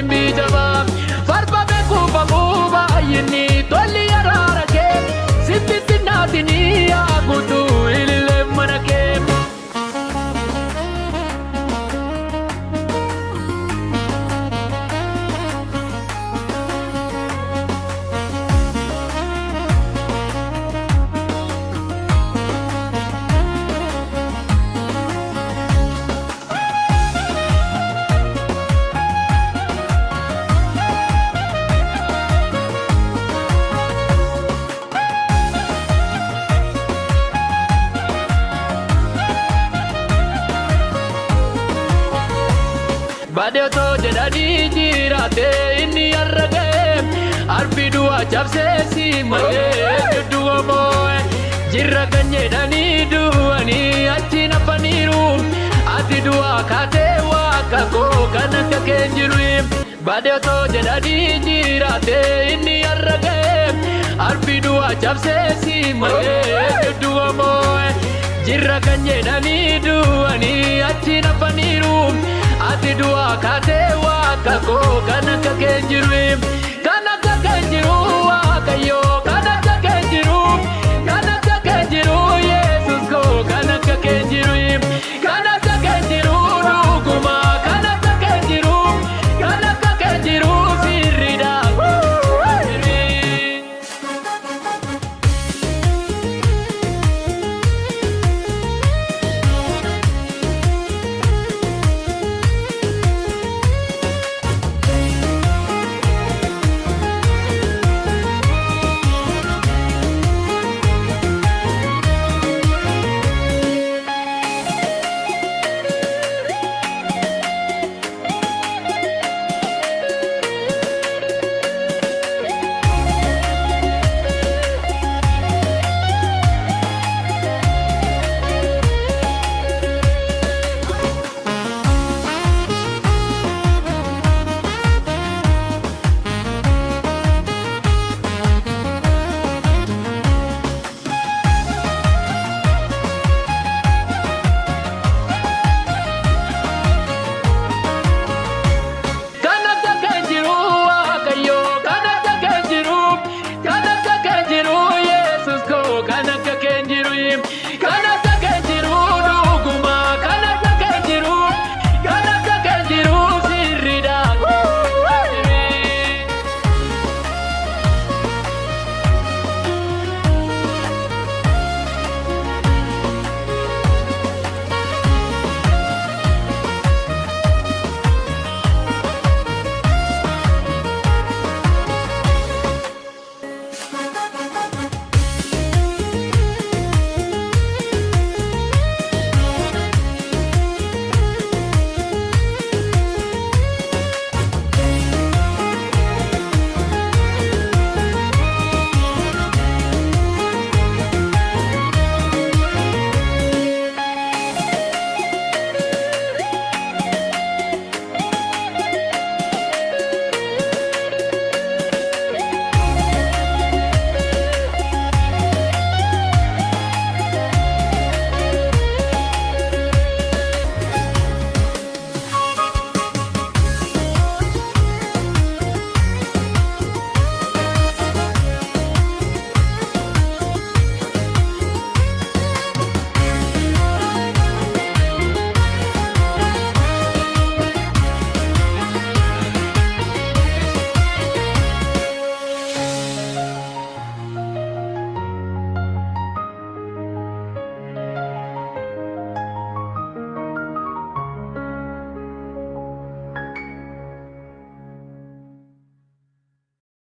gimbii jabaa. Farfame kuufamuu baay'inni tolli araara kee sitti xinnaatinii yaa guutuu ilillee mana kee. Badeetoo jedhanii jiraate inni har'a ga'e arbi du'a cabsee si malee dudduwa moo'e jirra kan jedhanii du'anii achi nafaniiru ati du'a kaatee waaqa koo kan akka kee jiru. Badeetoo jedhanii jiraate inni har'a ga'e arbi du'a cabsee si malee dudduwa moo'e jirra kan jedhanii du'anii achi nafaniiru ati du'a kaatee waaqa koo.